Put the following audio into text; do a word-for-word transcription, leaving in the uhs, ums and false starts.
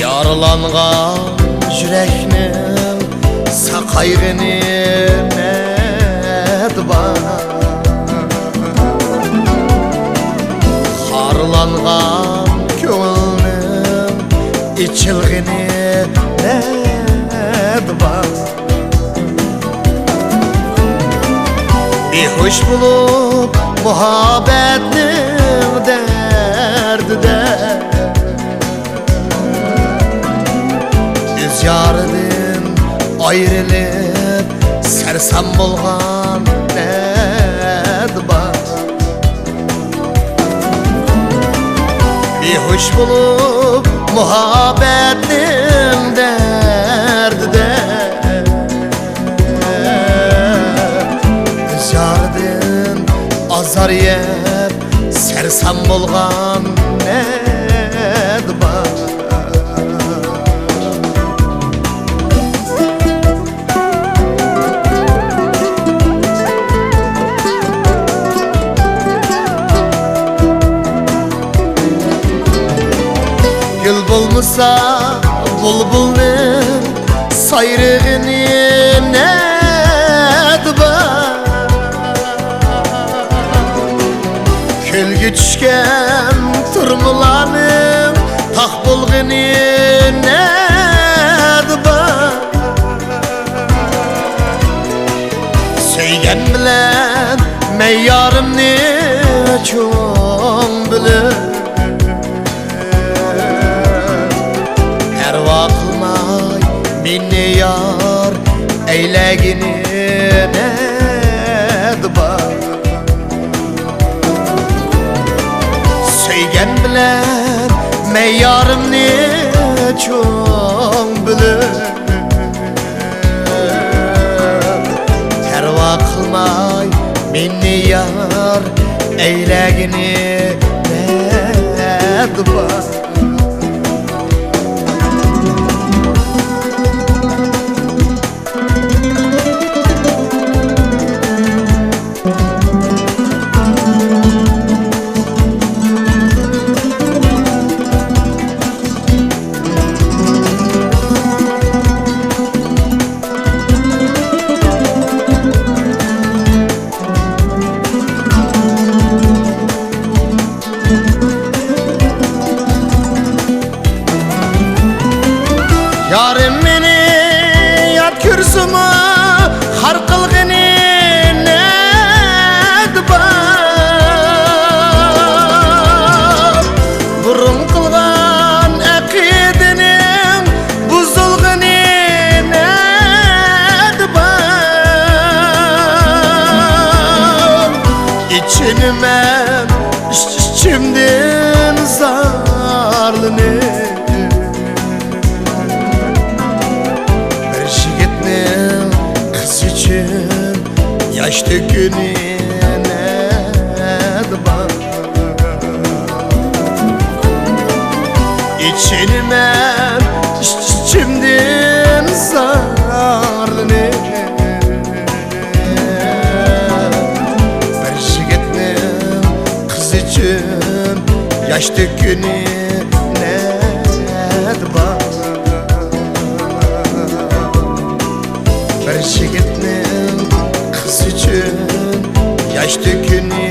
يارىلانغان يۈرەكنىڭ ساقايغىنى نەدە بار؟ خارلانغان كۆڭۈلنىڭ ئېچىلغىنى نەدە بار؟ بىھوش بولۇپ مۇھەببەتنىڭ دەردىدە، ئۆز يارىدىن ئايرىلىپ سەرسان بولغان نەدە بار؟ بىھوش بولۇپ مۇھەببەتنىڭ دەردىدە، ئۆز يارىدىن ئازار يەپ سەرسان بولغان نەدە بار؟ گۈل بولمىسا بۇلبۇلنىڭ سايرىغىنى نەدە بار؟ كۆلگە چۈشكەن تۇرمىلارنىڭ تاغ بولغىنى نەدە بار؟ سۆيگەن بىلەن مەن يارىمنى چوڭ بىلىپ، پەرۋا قىلماي مېنى يار ئەيلەگىنى نەدە بار؟ سۆيگەن بىلەن مەن يارىمنى چوڭ بىلىپ، پەرۋا قىلماي مېنى يار ئەيلەگىنى نەدە بار؟ يارىم مېنى يات كۆرسىمۇ، خار قىلغىنى نەدە بار؟ بۇرۇن قىلغان ئەقىدىنىڭ بۇزۇلغىنى نەدە بار؟ ئېچىنىمەن ئىچ-ئىچىمدىن زارلىنىپ، بىر يىگىتنىڭ قىزى ئۈچۈن ياش تۆككىنى نەدە بار؟ ئېچىنىمەن ئىچ-ئىچىمدىن زارلىنىپ، بىر يىگىتنىڭ قىزى ئۈچۈن ياش تۆككىنى نەدە بار؟ بىر يىگىتنىڭ قىزى ئۈچۈن ياش تۆككىنى